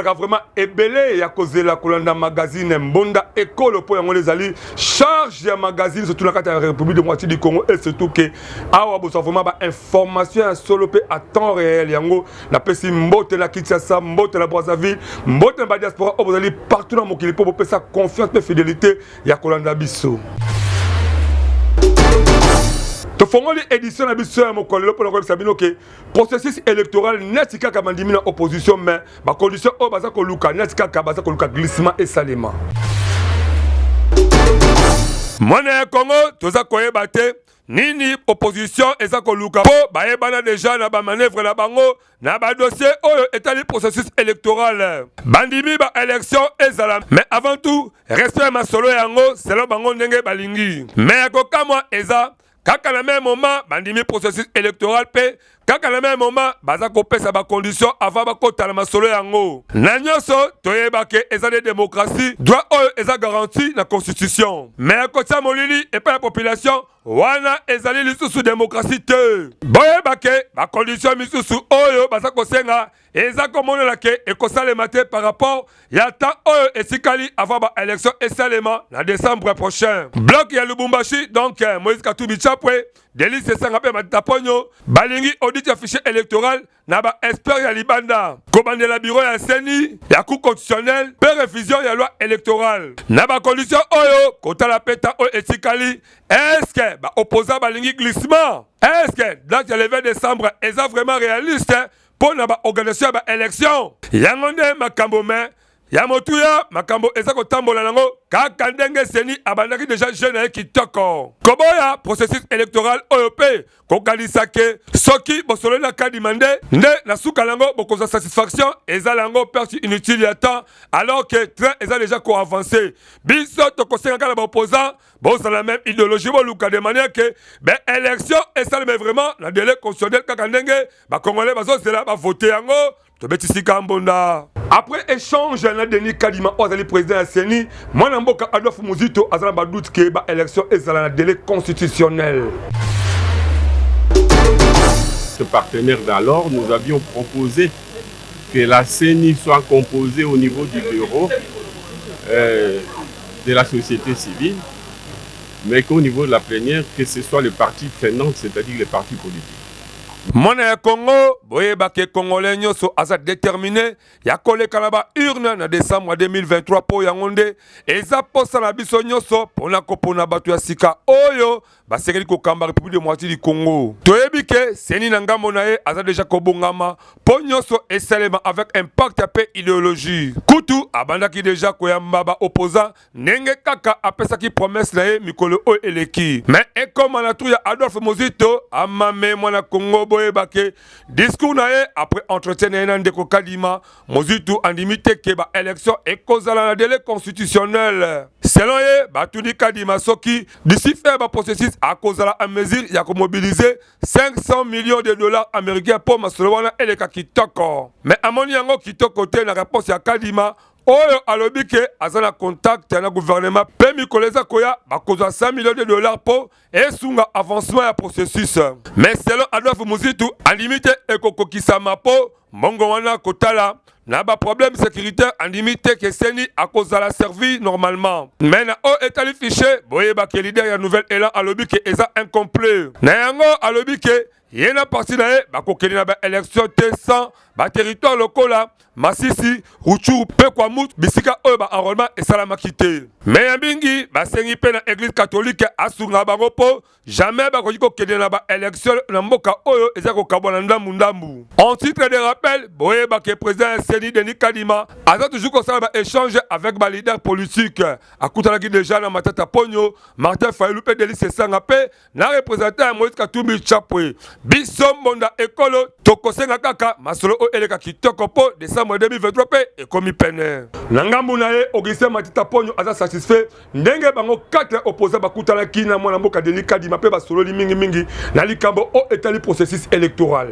Bozalaka vraiment ebele ya kozela kolanda magazine Mbonda Ekolo mpo yango ezali charge ya magazine surtout na kati ya République démocratique du Congo et surtout que awa bozwa vraiment ba information ya solo mpe à temps réel. Yango napesi mbote na Kinshasa, mbote na Brazzaville, mbote na ba diaspora oyo bozali partout na mokili mpo bopesa confiance mpe fidélité ya kolanda biso. Tofongoli édition na biso ya mokolo lelo mpona koyebisa bino ke processus électoral neti kaka bandimi na opposition, mais bacondition oyo baza koluka neti kaka baza koluka glissement esalema. Mwana ya Congo, toza koyeba te nini opposition eza koluka mpo bayebana deja na bamanœuvre na bango na badossier oyo etali processus électoral. Bandimi ba élection ezala, mais avant tout respect ya masolo yango selon bango ndenge balingi. Mais ya kokamwa eza kaka na même moment bandimi processus électoral mpe kaka na même moment baza kopesa bacondition avant bakota na masolo yango. Na nyonso toyeba ke eza nde démocratie, droit oyo eza garanti na constitution. Mais kotia molili epai ya population wana ezali lisusu démocratie te. Boyeba ke bacondition misusu oyo baza kosenga eza komonana ke ekosalema te par rapport ya temps oyo esikali avant baélection esalema na décembre prochain. Bloc ya Lubumbashi, donc Moïse Katumbi Chapwe, Delly Sesanga mpe Matata Ponyo, balingi audit ya fichier électoral na baexpert ya libanda, kobandela bureau ya CENI, ya Cour constitutionnelle mpe révision ya loi électorale. Na bacondition oyo, kotala mpe temps oyo etikali, est-ce baopposant balingi glissement? Est-ce date ya le 20 décembre eza vraiment réaliste mpo na baorganisation ya baélection? Yango nde makambo. Me ya motuya, makambo eza kotambola nango kaka ndenge CENI abandaki deja jeu na ye kitoko, koboya processus électoral oyo mpe kokanisa ke soki bosololi na Kadima nde na suka nango bokozwa satisfaction, eza yango perte inutile ya temps alors que train eza déjà koavance. Biso tokosenga kaka na baopposant bozala même idéologie, boluka de manière ke baélection esalema vraiment na délai constitutionnel kaka ndenge bacongolais bazozela bavote yango. Tobetisika mbonda après échange na Denis Kadima oyo azali président ya CENI. Mwana mboka Adolphe Muzito aza na badoute ke baélection ezala na délai constitutionnel. Ce partenaire d'alors, nous avions proposé que la CENI soit composée au niveau du bureau de la société civile, mais qu'au niveau de la plénière, que ce soit les parties prenantes, c'est-à-dire les partis politiques. Mwana ya Congo, boyebake Congolais nyonso aza déterminé ya koleka na baurne na décembre 2023 mpo yango nde eza posa na biso nyonso mpona kopona bato ya sika oyo basengeli kokamba République démocratique du Congo. Toyebi ke CENI na ngambo na ye aza deja kobongama mpo nyonso esalema avec impact mpe idéologie. Kutu abandaki deja koyamba baopposant ndenge kaka apesaki promesse na ye mikolo oyo eleki. Me ekoma na tour ya Adolphe Muzito amame. Mwana Congo, boyebake discours na ye après entretien na ye na ndeko Kadima, Muzito andimi te ke baélection ekozala na délai constitutionnel. Selon ye, batuni Kadima soki d'ici fin ya baprocessus akozala en mesure ya komobiliser 500 millions de dollars américains mpo masolo wana eleka kitoko. Me amoni yango kitoko te na réponse ya Kadima oyo alobi ke aza na contact na gouvernement mpe mikolo eza koya bakozwa 100 millions de dollars mpo esunga avancement ya processus. Mais selon Adolphe Muzito, andimi te ekokokisama mpo mbongo wana, kotala na baproblème sécuritaire, andimi te ke CENI akozala servi normalement. Mais na oyo etali fichier, boyebake leader ya Nouvel Élan alobi ke eza incomplet. Na yango alobi ke ye na parti na ye bakokende na baélection te sans baterritoire lokola Masisi, Rutshuru mpe Kwamouth, bisika oyo baenrôlement esalamaki te. Me ya mingi, basengi mpe na Église catholique asunga bango mpo jamais bakoki kokende na baélection na mboka oyo eza kokabwa na ndambu-ndambu. En titre de rappel, boyebake président ya CENI Denis Kadima aza toujours kosala baéchange avec baleader politique. Akutanaki déjà na Matata Ponyo, Martin Fayulu mpe Delly Sesanga mpe na représentant ya Moïse Katumbi Chapwe. Biso mbonda ekolo tokosenga kaka masolo oyo eleka kitoko mpo décembre 2023 mpe ekomi pene. Na ngambu na ye, Augustin Matata Ponyo aza satisfait ndenge bango 4 opposant bakutanaki na mwana mboka Denis Kadima mpe basololi mingimingi na likambo oyo etali processus électoral.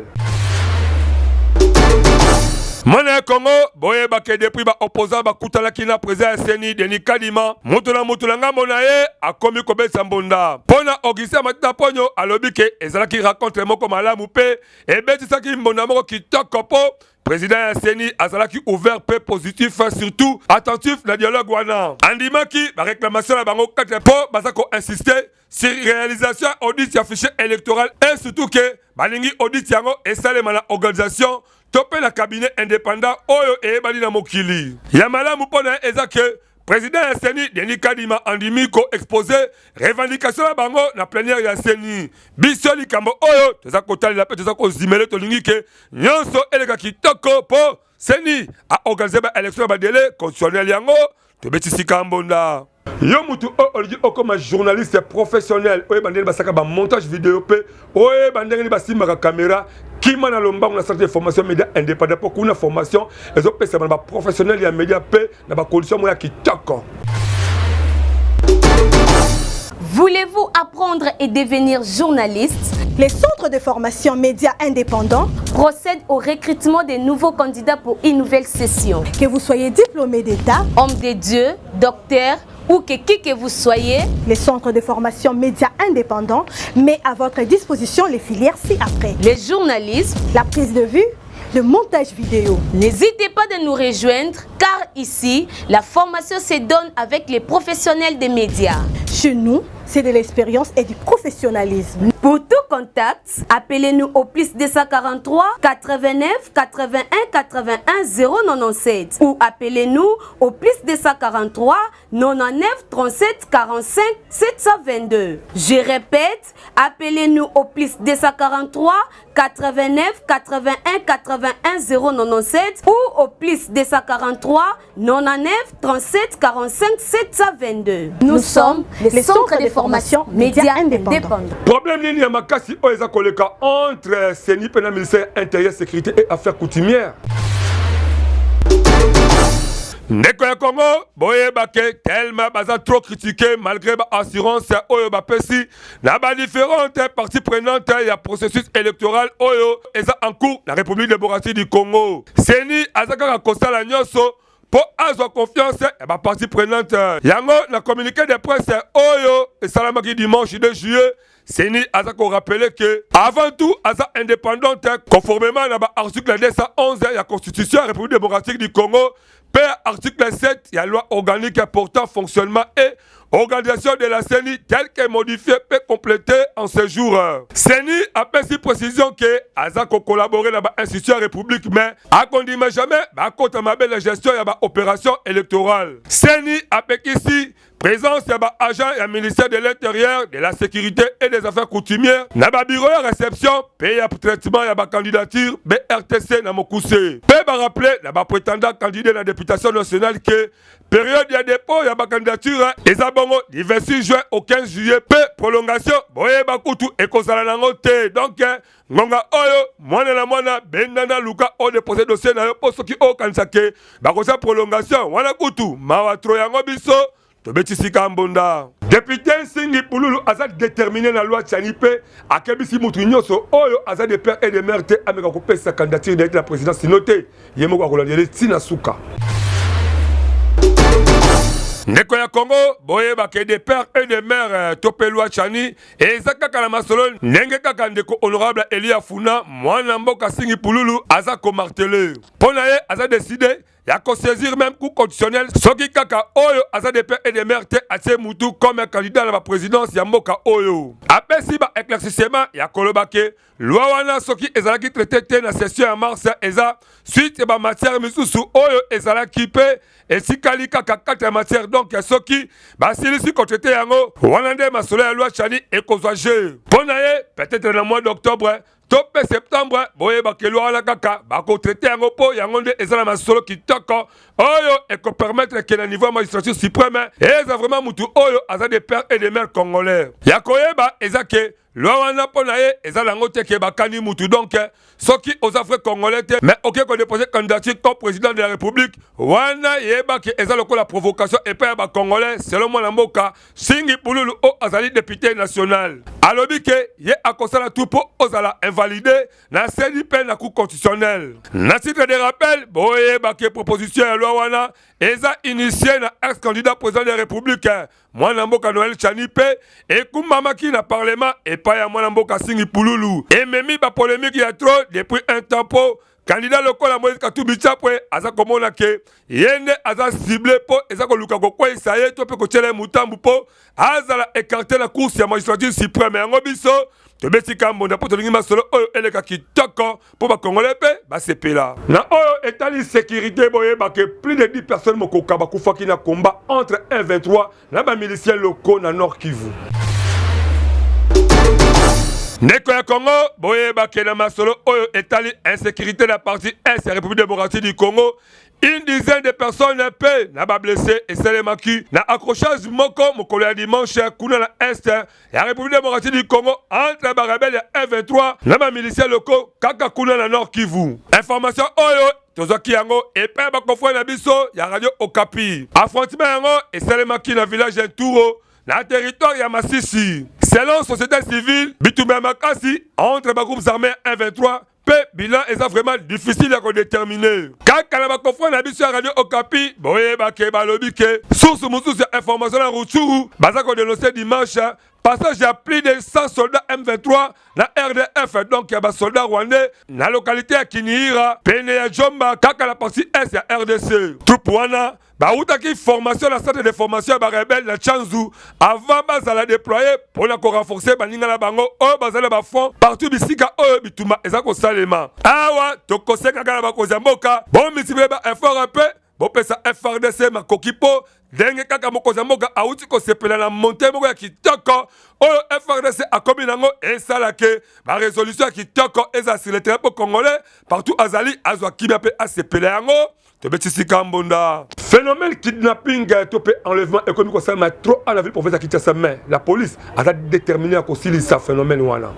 Mwana ya Congo, boyebake depuis baopposant bakutanaki na président ya CENI Denis Kadima, moto na moto na ngambo na ye akomi kobetisa mbonda. Mpo na Augustin Matata Ponyo, alobi ke ezalaki rencontre moko malamu mpe ebetisaki mbonda moko kitoko mpo Président ya CENI azalaki ouvert mpe positif, surtout attentif na dialogue wana. Andimaki ba réclamation na bango kati mpo baza ko insister sur réalisation ya audit ya fichier électoral et surtout ke balingi audit yango esalema na organisation to mpe na cabinet indépendant oyo eyebani na mokili. Ya malamu mpo na ye eza ke Président ya CENI Denis Kadima andimi ko exposer revendication na bango na plénière ya CENI. Biso likambo oyo toza kotalela mpe toza kozimele, tolingi ke nyonso eleka kitoko mpo CENI a organiser ba élection na ba délai constitutionnel. Yango tobeti sika mbonda. Yo mutu oyo olingi okoma journaliste professionnel, oyeba ndenge basaka ba montage vidéo mpe oyeba ndenge nini basimbaka caméra, kima na lombango na centre de formation média indépendant, mpo kuna formation ezopesama na baprofessionnel ya média mpe na bacondition moko ya kitoko. Voulez-vous apprendre et devenir journaliste? Les centres de formation médias indépendants procèdent au recrutement des nouveaux candidats pour une nouvelle session. Que vous soyez diplômé d'État, homme de Dieu, docteur ou que qui que vous soyez, les centres de formation médias indépendants met à votre disposition les filières ci-après. Le journalisme, la prise de vue, le montage vidéo. N'hésitez pas de nous rejoindre car ici, la formation se donne avec les professionnels des médias. Chez nous, c'est de l'expérience et du professionnalisme. Pour tout contact, appelez-nous au plus 243 89 81 81 097 ou appelez-nous au plus 243 99 37 45 722. Je répète, appelez-nous au plus 243 89 81 81 097 ou au plus 243 99 37 45 722. Nous, Nous sommes les, les centres de formation médias indépendants. Problème nini ya makasi oyo eza koleka entre CENI mpe na ministère intérieur, sécurité et affaires coutumières? Ndeko ya Congo, boyeba ke tellement baza trop critiqué malgré ba assurance oyo bapesi na ba différentes parties prenantes ya processus électoral oyo eza en cours na République démocratique du Congo. CENI aza kaka kosala nyonso mpo azwa confiance ya ba parties prenantes. Yango na communiqué de presse oyo esalamaki dimanche 2 juillet, CENI aza korappeler ke avant tout aza indépendante conformément na baarticle 211 ya constitution ya République démocratique du Congo mpe article 7 ya loi organique portant fonctionnement et organisation de la CENI telle que modifiée mpe complétée en ce jour. CENI apesi précision ke aza kocollaborer na bainstitution ya République, mais akondima jamais bakota mabe na gestion ya baopération électorale. CENI apekisi présence ya baagent ya ministère de l'Intérieur, de la Sécurité et des Affaires coutumières na babureau ya réception mpe ya traitement ya bacandidature, BRTC na mokuse, mpe barappeler na baprétendant candidat na députation nationale ke période ya dépôt ya bacandidature eza bongo du 26 juin au 15 juillet, mpe prolongation boyeba kutu ekozala nango te. Donc ngonga oyo, mwana na mwana, bendana, luka odépose dossier na yo, mpo soki okanisa ke bakosa prolongation wana, kutu mawa trop. Yango biso tobeti sika mbonda. Député Nsingi Pululu aza déterminé na loi Tshiani mpe akebisi mutu nyonso oyo aza de père et de mère te ameka kopesa candidature na ye na présidence, sino te ye moko akolandela ntina suka. Ndeko ya Congo, boyeba ke de père et de mère to mpe loi Tshiani eza kaka na masolo, ndenge kaka ndeko honorable Elia Funa, mwana mboka Nsingi Pululu aza komarteler. Mpo na ye, aza décidé ya kosaisir même Cour constitutionnelle soki kaka oyo aza de père et de mère te atie mutu comme candidat na baprésidence ya mboka oyo. Apesi ba éclaircissement ya koloba ke loi wana, soki ezalaki traité te na session ya mars, eza suite ya bamatière misusu oyo ezalaki mpe etikali kaka kati ya matière. Donc soki basilisi kotraiter yango wana, nde masolo ya loi Tshiani ekozwa jeu. Mpo na ye, peut-être na mois d'octobre to mpe septembre, boyebaka loi wana kaka bakotraiter yango, mpo yango nde eza na masolo kitoko oyo ekopermettre ke na niveau ya magistrature suprême eza vraiment mutu oyo aza de père et de mère congolais. Ya koyeba eza ke loi wana, mpo na ye, eza nango te ke bakani mutu. Donc soki oza vrai congolais te, mais okoki kodépose candidature comme président de la République, wana yebaki eza lokola provocation epai ya bacongolais. Selon mwana mboka Nsingi Pululu oyo azali député national, alobi ke ye akosala tout mpo ozala invalidé na CENI mpe na Cour constitutionnelle. Na titre de rappel, boyebaki proposition ya loi wana eza initié na ex candidat président de la République, mwana mboka Noël Tshiani, mpe ekumbamaki na parlement epai ya mwana mboka Nsingi Pululu. Ememi bapolémique ya trop depuis un temps mpo Candidat lokola Moïse Katumbi Chapwe aza komona ke ye nde aza cible mpo eza koluka kokweyisa ye to mpe kotyela ye motambu mpo azala écarté na course ya magistrature suprême. Yango biso tobeti kambonda mpo tolingi masolo oyo eleka kitoko mpo bakongole mpe basepela. Na oyo etali sécurité, boyeba ke plus de 10 personnes mokoka bakufaki na combat entre 1 23 na bamilicien locaux na Nord Kivu. Ndeko ya Congo, boyebake na masolo oyo etali insécurité na partie est ya République démocratique du Congo, une dizaine de personnes mpe na bablessé esalemaki na accrochage moko mokolo ya dimanche kuna na est ya République démocratique du Congo entre barebelles ya 123 na bamilicien locaux kaka kuna na Nord Kivu. Information oyo tozwaki yango epai ya baconfrère na biso ya Radio Okapi. Affrontement yango esalemaki na village ya Nturo, na territoire ya Masisi. Selon société civile, bitumba ya makasi entre bagroupes armés 123 mpe bilan eza vraiment difficile ya kodéterminer. Kaka na baconfrère na biso ya Radio Okapi, boyebake balobi ke source mosusu ya information na Rutshuru baza kodénoncer dimanche passage ya plus de 100 soldats M23 na RDF, donc ya basoldat rwandais, na localité ya Kinihira, pene ya Jomba, kaka na partie est ya RDC. Troupe wana bautaki formation na centre de formation ya barebelles na Chanzu avant bazala déployé mpona korenforcer baninga na bango oyo bazali na bafront partout bisika oyo bitumba eza kosalema. Awa tokosengaka na bakonzi ya mboka bomultiplier baeffort mpe bopesa FARDC makoki, mpo ndenge kaka mokonzi ya mboka awuti kosepela na montée moko ya kitoko oyo FARDC akomi nango, esalake barésolution ya kitoko eza sur le terrain mpo Congolais partout azali azwa kimia mpe asepela. Yango tobeti sika mbonda. Phénomène kidnapping to mpe enlèvement ekomi kosalema trop à la ville province ya Kinshasa, mais la police aza déterminé ya kosilisa phénomène wana.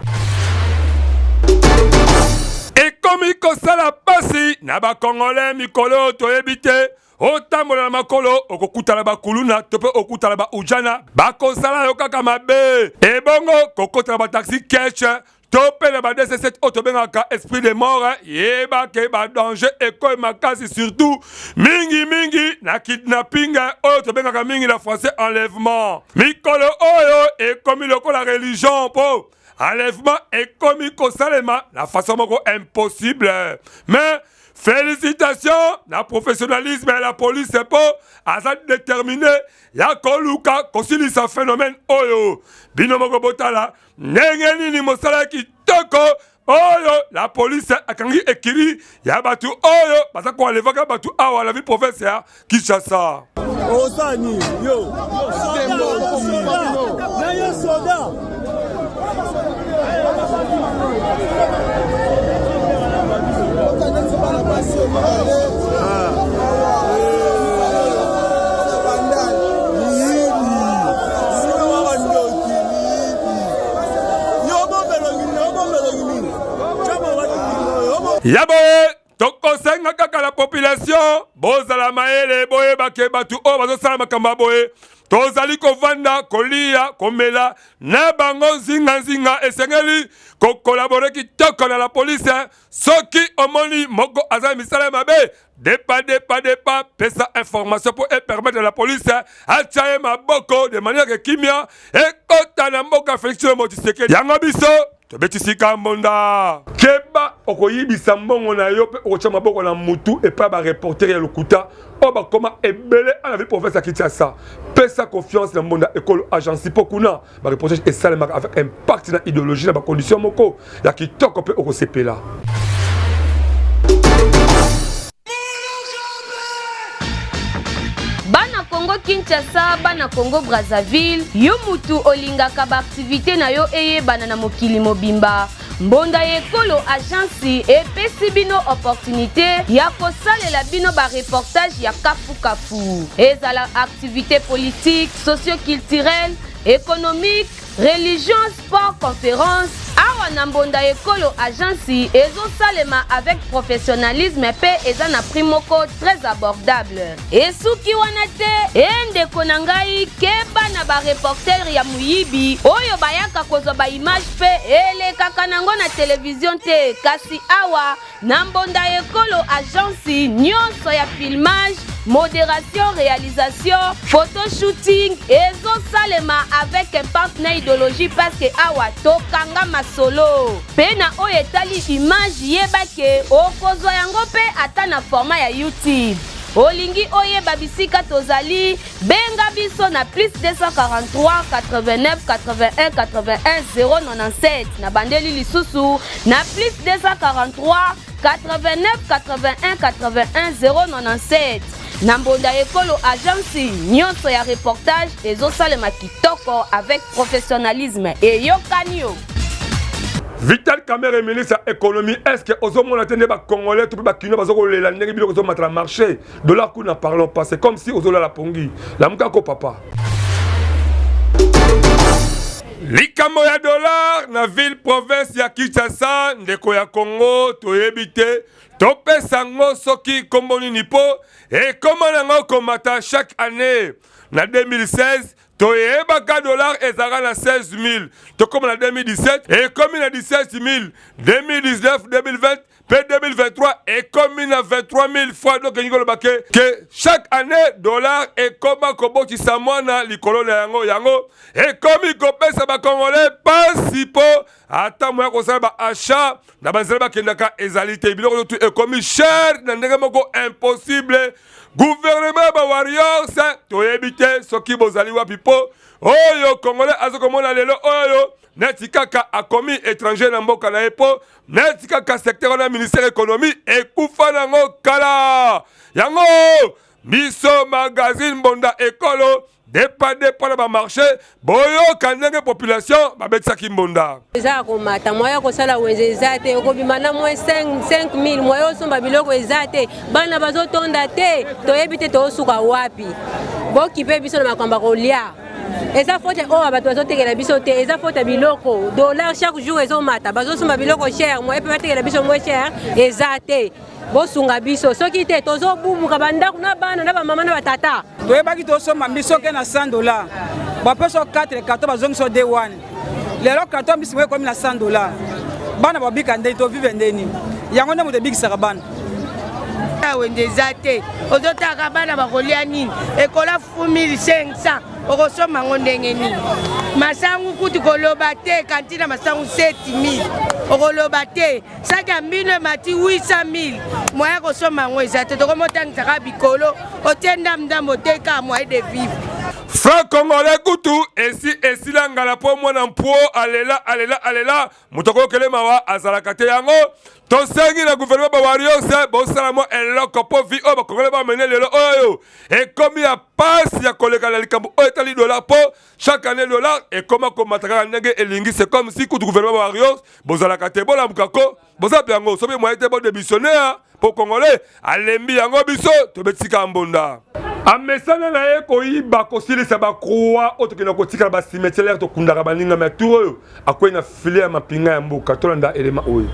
Ekomi kosala pasi na Bakongolais mikolo oyo, toyebi te. Otambola na makolo, okokutana bakuluna to mpe okutana baujana, bakosala yo kaka mabe. Ebongo kokotana bataxi ketch to mpe na ba DC7 oyo tobengaka esprit de mort, yebake badanger ekoyi makasi, surtout mingimingi na kidnapping oyo tobengaka mingi na français enlèvement. Mikolo oyo ekomi lokola religion, mpo enlèvement ekomi kosalema na façon moko impossible. Mais félicitations na professionnalisme ya la police, mpo aza déterminé ya koluka kosilisa phénomène oyo. Bino moko botala ndenge nini mosala ya kitoko oyo la police akangi ekiri ya bato oyo baza koenlevaka bato awa na ville province ya Kinshasa. Osani yo na yo soda. Ya boye, tokosenga kaka na population bozala mayele, boyebake bato oyo bazosala makambo ya boye, tozali kovanda, kolia, komela na bango nzinganzinga. Esengeli kocollaborer kitoko na la police. Soki omoni moko aza na misala ya mabe, depa depa depa, pesa information mpo epermettre la police atia ye maboko de manière ke kimia ekota na mboka Félix Tshilombo Tshisekedi. Yango biso tobeti sika mbonda. Keba, okoyibisa mbongo na yo mpe okotya maboko na mutu epai ya bareporter ya lokuta oyo bakoma ebele ana ville province ya Kinshasa. Pesa confiance na Mbonda Ekolo Agence, mpo kuna bareportage esalemaka avec impact na idéologie na bacondition moko ya kitoko mpe okosepela. Bana Congo Kinshasa, bana Congo Brazzaville, yo mutu olingaka baaktivité na yo eyebana na mokili mobimba, Mbonda ya Ekolo Agence epesi bino opportunité ya kosalela bino bareportage ya kafukafu, ezala activité politique, socioculturelle, économique, religion, sport, conférence. Awa na Mbonda Ekolo Agence ezosalema avec professionnalisme mpe eza na prix moko très abordable. Esuki wana te e, ndeko na ngai, keba na bareporter ya moyibi oyo bayaka kozwa baimage mpe elekaka nango na televizio te. Kasi awa na Mbonda Ekolo Agence, nyonso ya filmage. Moderation, réalisation, photo shooting ezosalema avec impact na idéologie parce que awa tokanga masolo. Pe na oyo etali image yeba ke okozwa yango pe ata na format ya YouTube. Olingi oyeba bisika tozali, benga biso na plus 243 89 81 81 097. Na bandeli lisusu na plus 243 89 81 81 097. Na mbonda ekolo agence nyonso ya reportage ezosalema kitoko avec professionnalisme. Eyokani yo. Vital Kamerhe ministre ya économie est-ce que ozomona te nde ba congolais to mpe ba kinois bazo kolela ndenge biloko ezomata na marché dollar kuna parlons pas c'est comme si ozolala pongi lamuka ko papa. Likambo ya dollar na ville province ya Kinshasa ndeko ya Congo toyebi te topesa yango soki nkombo nini mpo ekoma nango komata chaque année na 2016 toyebaka dollar ezalaka na 16000 tokoma na 2017 ekomi na 17000 2019 2020 mpe 2023 ekomi na 23000 fois. Donc elingi koloba ke chaque année dollar ekoma kobotisa mwana likolo na yango. Yango ekomi kopesa bakongolais pasi mpo ata moya kosala ba achat na banzela bakendaka ezali te. Biloko nyonso ekomi cher na ndenge moko impossible. Gouvernement ya ba warriors toyebi te soki bozali wapi mpo oyo congolais aza komona lelo oyo neti kaka akomi étranger na mboka na ye, mpo neti kaka secteur wana ministère économie ekufa nango kala. Yango biso magazine Mbonda Ekolo depa depa na bamarché, boyoka ndenge population babetisaki mbonda. Eza ya komata, moyen ya kosala wenze eza te, okobima na moins 5000, moyen osomba biloko eza te, bana bazotonda te, toyebi te tozosuka wapi. Bokipe biso na makambo ya kolia. Eza faute oyo bato bazotekela biso te, eza faute ya biloko. Dollar chaque jour ezomata, bazosomba biloko cher, moyen mpe batekela biso moins cher eza te. Bosunga biso, soki te tozobubuka bandako na bana na bamama na batata. Toyebaki tosomba mbisi soki na 100 $, bapesa 4 carton, bazongisa 2 1. Lelo carton mbisi moko ekomi na 100 $. Bana babika ndeni, tovivre ndeni? Yango nde moto ebikisaka bana. Wenze eza te, ozotaka bana bakolia nini? Ekola 1500, okosomba yango ndenge nini? Masangu kutu koloba te, kantina masangu 7000, okoloba te. Saki ya mbino emati 800 000, moyen kosomba yango eza te. Tokomotangisaka bikolo, otie ndambu-ndambu, oteka, moyen de vivre. Franc congolais kutu esi esila ngala mpo mwana mpuo alela alela alela, moto akokele mawa azalaka te. Yango tosengi na gouvernement ba warriors bosala mwa eloko mpo vie oyo bakongolais bamene lelo oyo ekomi ya pasi ya koleka na likambo oyo etali dollar, mpo chaque année dollar ekoma komata kaka ndenge elingi. C'est comme si kutu gouvernement ba warriors bozalaka te. Bolamuka ko, boza mpe yango soki moyen te bodémissionner mpo congolais alembi. Yango biso tobetisika mbonda. Amesana na ye koyiba, kosilisa bacroix oyo tokenda kotikala bacimetière, tokundaka baninga. Mais tour oyo akwei na filet ya mapinga ya mboka. Tolanda elema oyo.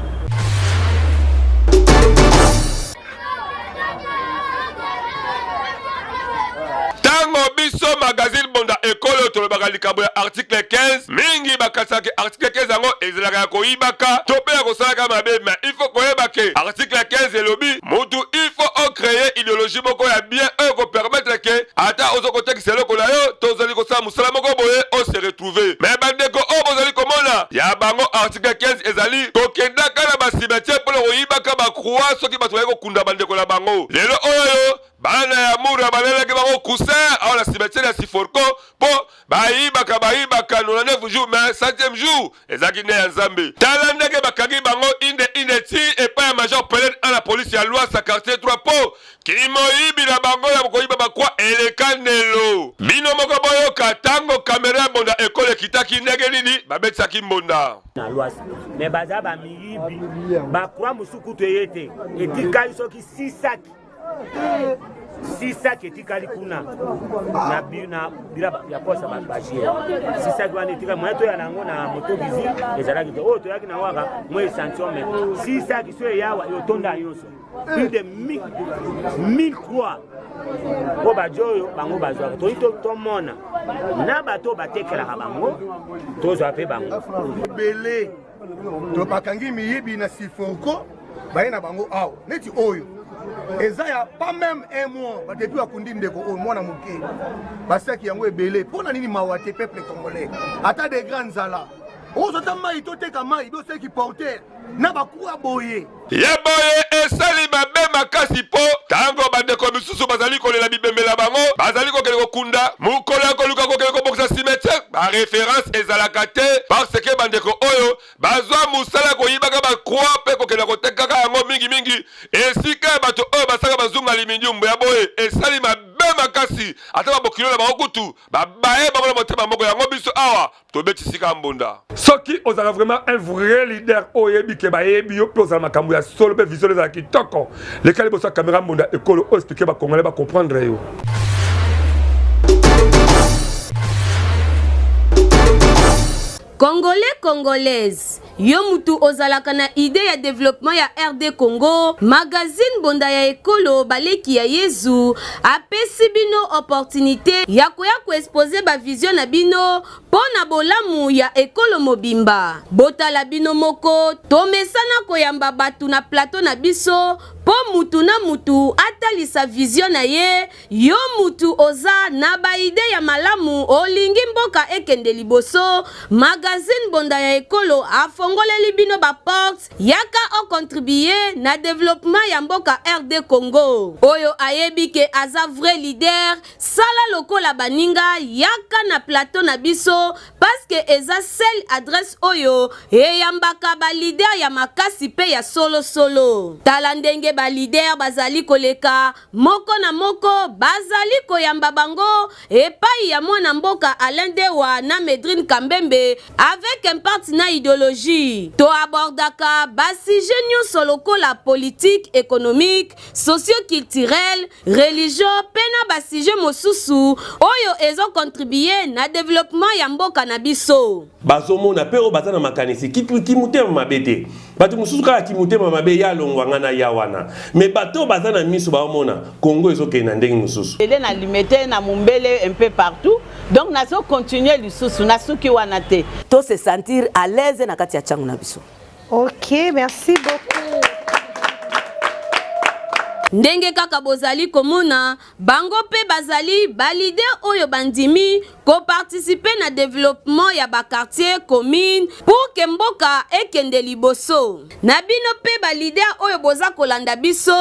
Ntango biso magazine Bonda Ekolo tolobaka likambo ya article 15, mingi bakanisaka article 15 yango ezalaka ya koyibaka to mpe ya kosalaka mabe. Mais il faut koyeba ke article 15 elobi mutu il faut ocréer idéologie moko ya bien oyo kopermettre ke ata oza kotekisa eloko na yo to ozali kosala mosala moko boye, ose retrouver. Mais bandeko oyo bozali komona ya bango article 15 ezali kokendaka na bacimetière mpona koyibaka bacroix soki bato baye kokunda bandeko na bango. Lelo oyo bana ya mura balelaki bango coussin awa na cimetière ya Siforco mpo bayibaka bayibaka 99 jours, mais 100e jour ezalaki nde ya Nzambe. Tala ndenge bakangi bango inde inde ti epai ya major Pelene a na polisi ya Lwasa quartier 3 mpo kimoyibi na bango ya koyiba bacroix eleka ndelo. Bino moko boyoka ntango kamera ya Mbonda Ekolo ekitaki ndenge nini babetisaki mbonda. Na Lwasa mais baza bamiyibi, bacroix mosusu kutu eye te, etikali soki sisaki sisaki etikali kuna na bila ya kosa bagier. Sisaki wana etikali, moyen toya na yango na moto bizi ezalaki te. Oyo toyaki na waka mwa échantillon, mais sisaki so eyawa eotonda nyonso, plus de 1000 croix mpo bajo oyo bango bazwaka. Toyi tomona na bato oyo batekelaka bango, tozwa mpe bango. Ebele to bakangi miyibi na Siforco, baye na bango awa neti oyo. Eza ya pas même un mois ba depuis bakundi ndeko oyo mwana moke basaki yango ebele. Mpo na nini mawa te peuple congolais? Ata de grand nzala okozwa ata mai toteka mai bioseki porter na bakuwa boye. Ya boye esali mabe makasi mpo tango bandeko misusu bazali kolela bibembe na bango bazali kokende kokunda mokolo ya koluka kokende kobongisa cimetière ba reference ezalaka te parce que bandeko oyo bazwa mosala ya koyibaka ba croix mpe kokenda kotekaka yango mingi mingi esika ya bato oyo basaka bazunga limindiumbu. Ya boye esali mabe makasi, ata babokilo na bango kutu babaye bango na motema moko. Yango biso awa tobeti sika mbonda. Soki ozalaka vraiment un vrai leader oyo oyebi ke bayebi yo mpe ozala makambo ya solo mpe vision ezala kitoko, leka liboso ya kamera mbonda ekolo oyo explike ba congolais ba comprendre yo. Congolais Congolaise, yo mutu ozalaka na idee ya developpement ya RD Congo, magazine Mbonda ya Ekolo Baleki ya Yezu apesi bino opportunite ya koya ko exposer ba vision na bino mpo na bolamu ya ekolo mobimba. Botala bino moko, tomesana koyamba batu na plateau na biso mpo mutu na mutu atalisa vision na ye. Yo mutu oza na ba idee ya malamu olingi mboka ekende liboso, magazine Mbonda ya Ekolo afongoleli bino ba portes, yaka o contribuer na developpement ya mboka RD Congo. Oyo ayebi ke aza vrai leader, sala lokola baninga, yaka na plateau na biso parce que eza seule adresse oyo eyambaka ba leader ya makasi pe ya solo solo. Tala ndenge ba leader bazali koleka Moko na moko bazali koyamba bango epayi ya mwana mboka Alain Dewa na Medrine Kambembe avec impact na ideologie. To abordaka ba sujets nionso lokola politique, economique, socio-culturel, religion pe na ba sujets mosusu oyo ezo contribuer na developpement ya mboka na biso. Bazomona pe oyo baza na makanisi kimotema mabe te. Bato mosusu kaka kimotema mabe ya longwa nga na ya wana. Mais bato oyo baza na miso baomona Congo ezokende na ndenge mosusu. Ele na Limete, na Mumbele, un peu partout. Donc nazo continuer lisusu, nasuki wana te. To se sentir à l'aise na kati ya tshangu na biso. Ok, merci beaucoup. Ndenge kaka bozali komona, bango pe bazali ba leader oyo bandimi ko participer na developpement ya ba quartiers, communes pour que mboka ekende liboso. Na bino pe ba leader oyo boza kolanda biso,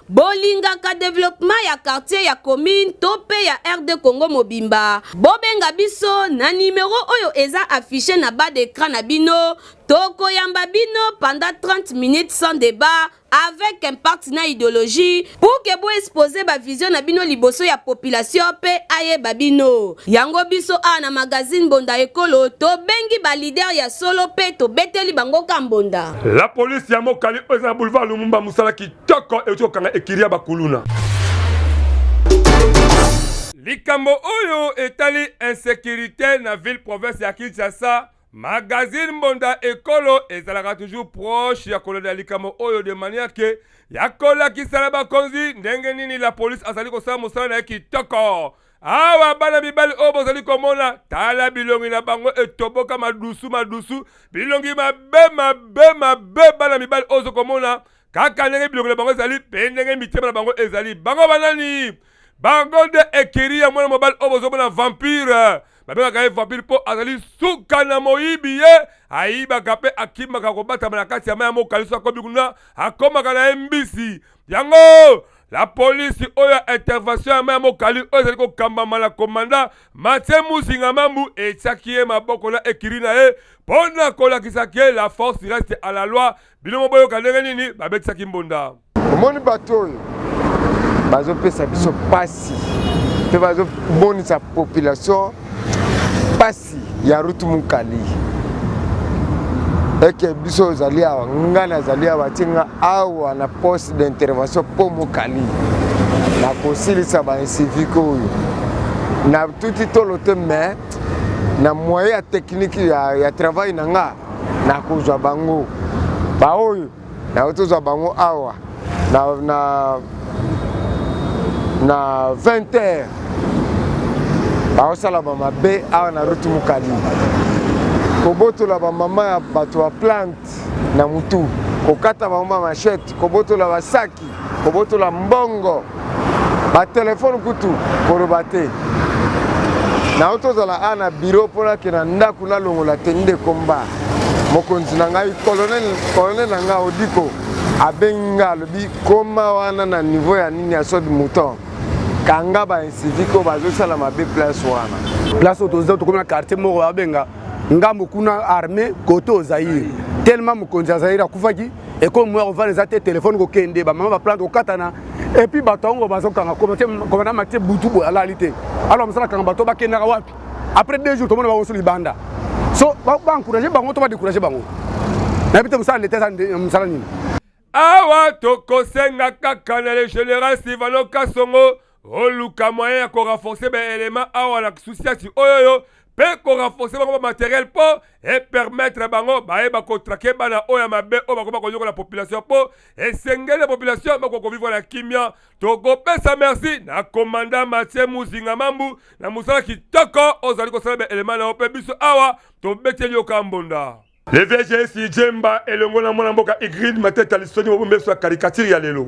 bolingaka developpement ya quartier, ya commune to pe ya RD Congo mobimba, bobenga biso na numero oyo eza affiche na bas d'ecran na bino, tokoyamba bino pendant 30 minutes sans debat, avec impact na ideologie pour que bo exposer ba vision na bino liboso ya population pe ayeba bino. Yango biso awa na magazine Mbonda Ekolo tobengi ba leader ya solo pe tobeteli bango ka mbonda. La police ya Mokali oyo eza na boulevard Lumumba mosala kitoko euti kokanga ekiri ya bakuluna. Likambo oyo etali insecurite na ville province ya Kinshasa, Magazine Mbonda Ekolo ezalaka toujours proche ya kolanda likambo oyo de manière que ya kolakisa na bakonzi ndenge nini la police azali kosala mosala na ye kitoko. Awa bana mibali oyo bozali komona, tala bilongi na bango etoboka madusu madusu, bilongi mabe mabe mabe. Bana mibali oyo ozo komona kaka ndenge bilongi na bango ezali mpe ndenge mitema na bango ezali. Bango banani? Bango nde ekiri ya mwana mobali oyo bozomona vampire. Babengaka ye vampire mpo azali suka na moyibi. Ye ayibaka mpe akimaka kobatama na kati ya mai ya mokali. Soki akomi kuna akomaka na ye mbisi. Yango la polisi oyo ya intervention ya mai ya mokali oyo ezali kokambama na komanda Mathieu Muzinga Mambu etiaki ye maboko na ekiri na ye mpo na kolakisa ke la force reste à la loi. Bino mo boyoka ndenge nini babetisaki mbonda. Omoni bato oyo bazopesa biso pasi mpe bazomonisa population pasi ya route Mukali eke biso ozali awa, nga nazali awa, batie nga awa na poste d'intervention mpo Mukali nakosilisa ba incivique oyo natuti tolo te, mais na moyen ya technique ya travail na nga nakozwa bango baoyo nakoki tozwa bango awa na 20 heures baosala bamabe awa na route Mukali, kobotola bamama ya bato ya plante na mutu, kokata bango ba machette, kobotola basaki. Kobotola mbongo, batelefone kutu koloba te. Nauti ozala awa na biro mpo nakende na ndako nalongola tenue de combat. Mokonzi na ngai colonel, colonel na ngai Odiko abengi ngai alobi koma wana na niveau ya nini ya saut de mouton, kanga ba incivique oyo bazosala mabe place wana. Place oyo toza tokomi na quartier moko babenga ngambo kuna armée kote au Zaïre. Tellement mokonzi ya Zaïre akufaki ekomi moya kovanda eza te, telefone kokende, bamama baplante kokatana, epuis bato yango bazokanga komanda matie butu boye alali te. Alors mosala kanga bato bakendaka wapi? Après 2 jours tomona bango so libanda. So baencourage bango to badécourage bango, nayebi te mosala leta eza mosala nini. Awa tokosenga kaka na le général Silvano Kasongo oluka moyen ya korenforce baélément awa na susiasi oyoyo mpe korenforce bango bamateriel mpo epermettre bango bayeba kotrake bana oyo ya mabe oyo bakoma konyokola population, mpo esengeli population bakoka kovivre na kimia. Tokopesa merci na commandant Mathieu Muzinga Mambu na mosala kitoko ozali kosala baélément na yo, mpe biso awa tobeteli yo kambonda. Le VGS Djemba elongo na mwana mboka Igrid Mateta Lisoni mobombeso ya caricature ya lelo.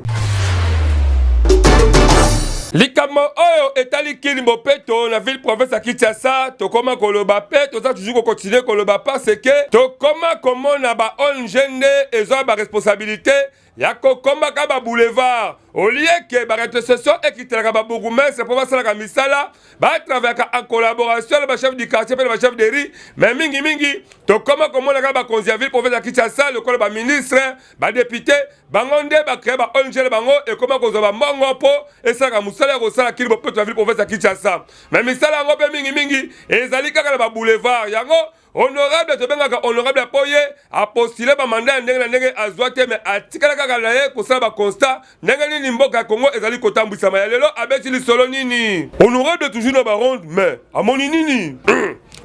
Likambo oyo etali Kin Bopeto na ville province ya Kinshasa, tokoma koloba mpe toza toujours kokontinue koloba parce que tokoma komona ba ONG nde ezwa ba responsabilité ya kokomaka ba boulevard au lieu que ba retrocession ekitelaka ba bourgmestre mpo basalaka misala, batravayaka en collaboration na bachef du quartier mpe na bachef de rue. Mais mingimingi tokoma komona kaka bakonzi ya ville province ya Kinshasa lokola baministre, badepute, bango nde bacree ba ONG na bango ekoma kozwa bambongo mpo esalaka mosala ya kosala Kin Bopeto na ville province ya Kinshasa. Mais misala yango mpe mingimingi ezali kaka na baboulevard yango. Honorable tobengaka honorable mpo ye apostule bamanda ya ndenge na ndenge azwa te, me atikala kaka na ye kosala baconstat ndenge nini mboka ya Congo ezali kotambwisama. Ya lelo abeti lisolo nini? Honorable toujours na baronde, mais amoni nini?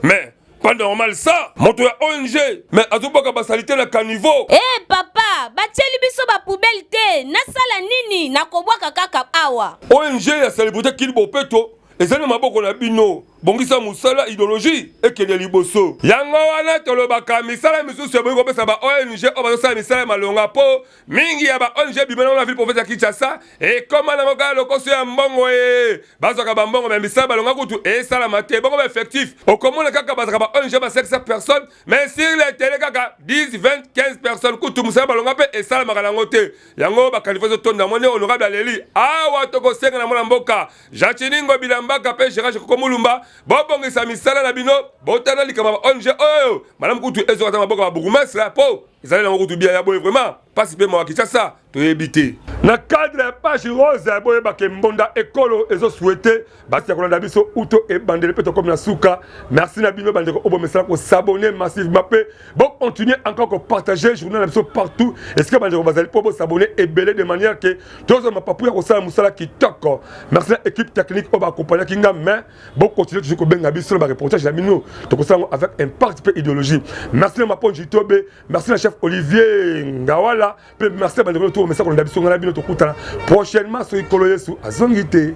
Mais pas normal ça, moto ya ONG mais azobwaka basalite na caniveau. Eh papa, batieli biso bapoubele te, nasala nini? Nakobwaka kaka awa. ONG ya salubrité Kin Bopeto ezali na maboko na bino. Bongisa mosala, idéologie ekende liboso. Yango wana tolobaka misala misusu ebongi kopesa ba ONG oyo bazosala misala ya malonga, mpo mingi ya ba ONG ebima nango na ville province ya Kinshasa ekoma nango kaka lokoso ya mbongo. E bazwaka bambongo me misala balonga kutu esalama te. Bongo ba effectif okomona kaka bazalaka ba ONG ba 500 personnes, mais sur le terrain kaka 10, 20, 15 personnes, kutu mosala balonga mpe esalamaka nango te. Yango bakalifa ezotonda. Moni honorable aleli awa, tokosenga na mwana mboka Jean Bilambaka mpe Gérard Jekoko Mulumba, bobongisa misala na bino, botala likambo ya ba ONG oyo malamu kutu ezwaka ta maboko ya babourgmestre mpo ezali nango kutu bia ya boye. Vraiment mpasi mpe mawa, Kinshasa toyebi te. Na cadre ya page rose, boyebake mbonda ekolo ezosouhaite basi ya kolanda biso uto ebandeli mpe tokomi na suka. Merci na bino bandeko oyo bomesala kosabonner massivement mpe bocontinue encore kopartage journal na biso partout esika bandeko bazali, mpo bosabonner ebele de manière ke tozwa mapapu ya kosala mosala kitoko. Merci na équipe technique oyo baakompagnaki nga, mais bocontinue toujours kobenga biso na bareportage na bino, tokosala yango avec impact mpe idéologie. Merci na Maponji Tobe, merci na chef Olivier Ngawala mpe merci na bandeko to bomesa kolanda biso. Ngai na bino tokutana prochainement soki Nkolo Yesu azongi te.